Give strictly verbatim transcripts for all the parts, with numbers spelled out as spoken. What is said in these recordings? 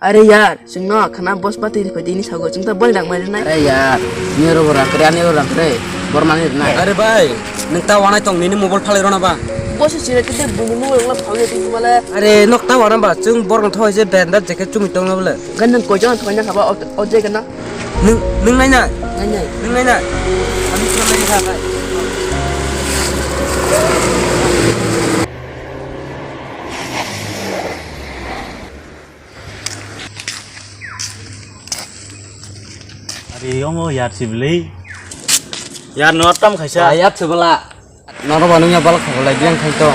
Are yar, chwngno khana boss pati rikoi dini sago, chwngta bol dang mari nai. Are yar, niro bo rakre, ani ro rakre, bor mani rina. Are bai, nwng ta wanai tong nini mobile phalai rona ba. Boss sira kete buni mobile ngla phalai tong bale. Are nok ta wana ba, chwng bor no thoi je benda jacket chumi tong na bale. Gan nang koijon thoi na khaba o je gan na. Nwng, nwng nai nai? Nai nai. Nwng nai nai? Ami sila nai kha khai. Ari omo yar sibli. Yar no tam khaisa. Yar sibla. Noro ba nungya balak khaklai diang khai to.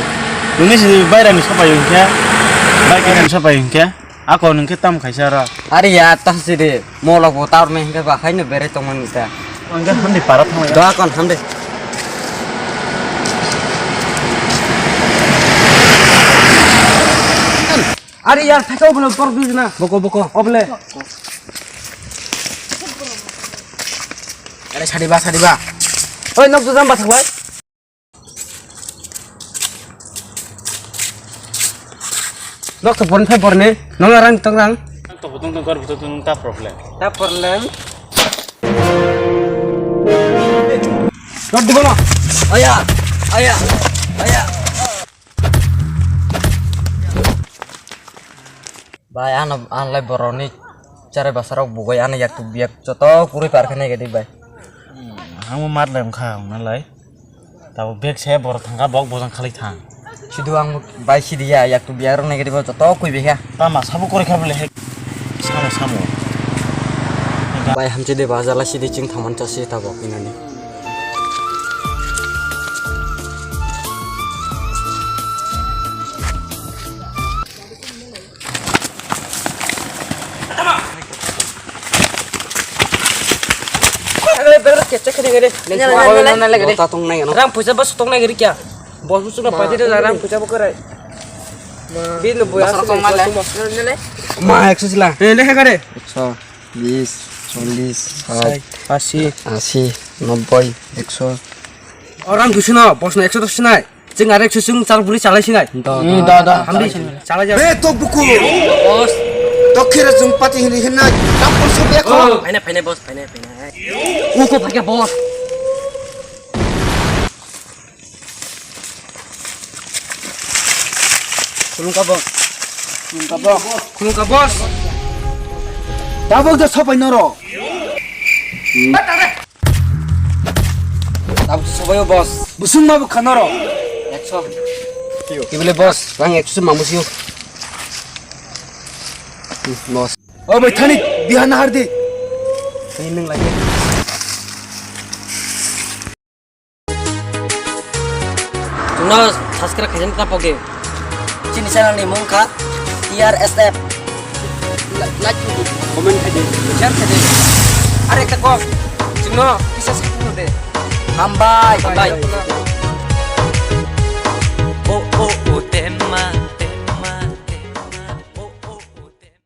Nungni si bairani sapai hwnkhe, bairani sapai hwnkhe, ako nungkhe tam khaisa ro. Ari ya, ta sidi, molok bo taur me hwnkhe ba haino berai tongmani ta. Hwnkhe hamdi para thangmani. Doa kon hamdi. Ari ya, thakau bono por bijna. Boko, boko, oble. Are sadi ba, sadi ba. Oi, nok jam ba thangbai. Nok to borni phai borni, nong arang tong rang. Ang to butong tong kor butong tong ta problem. Ta problem. Nok di bono. Aya, aya, aya. Bai, ano, ano lai borokni charai basarok bugui ano yak tuk biyak joto kwrwi par khe nai gadi bai. Ang mat lai wngkha wngnalai. Tabo bag se borok thangkha, bok bojang khalai thang. Sidu ang bai sidi ya, yak tuk biyak rok nai gadi bo joto kwrwi bai kha. Tama sabo kwrwi kha bole he. Samo, samo. Bai hamchi de ba jala sidi chwng thaman chasi tabo hinani. Rang puisa bas tong nai gari kya? Bos busuk na pati da rang puisa bo korai. Bin no boya. Ma, ekso sila. Eh, lekha kare. Ekso, bis, chollis, sait, asi, asi, nobboi, ekso. Orang dusun no, bos no ekso dos sinai. Chwng arek chwng char buli chalai sinai. Da, da, da. Hamdi chalai ja. Be tok buku. Boss. Dokhira jung pati hini hinna. Kampur so be ko. Phaina, phaina, boss, phaina, phaina. Uko phakya, boss. Khulumkha, boss. Khulumkha, boss. Khulumkha, boss. Tabok da sopai noro. Tabuk sobayo, boss. Busung ma bukha noro. Ekso. Ibole, boss, rang ekso ma musiyo. Boss. O bai thani biha nahar di. Ini nang lagi. Chwngno subscribe khaijani ta pogi. Chini channel ni mung kha T R S F. Like khaidi, comment khaidi, share khaidi. Are ekta kok, chwngno kisa support de. Hambai, hambai.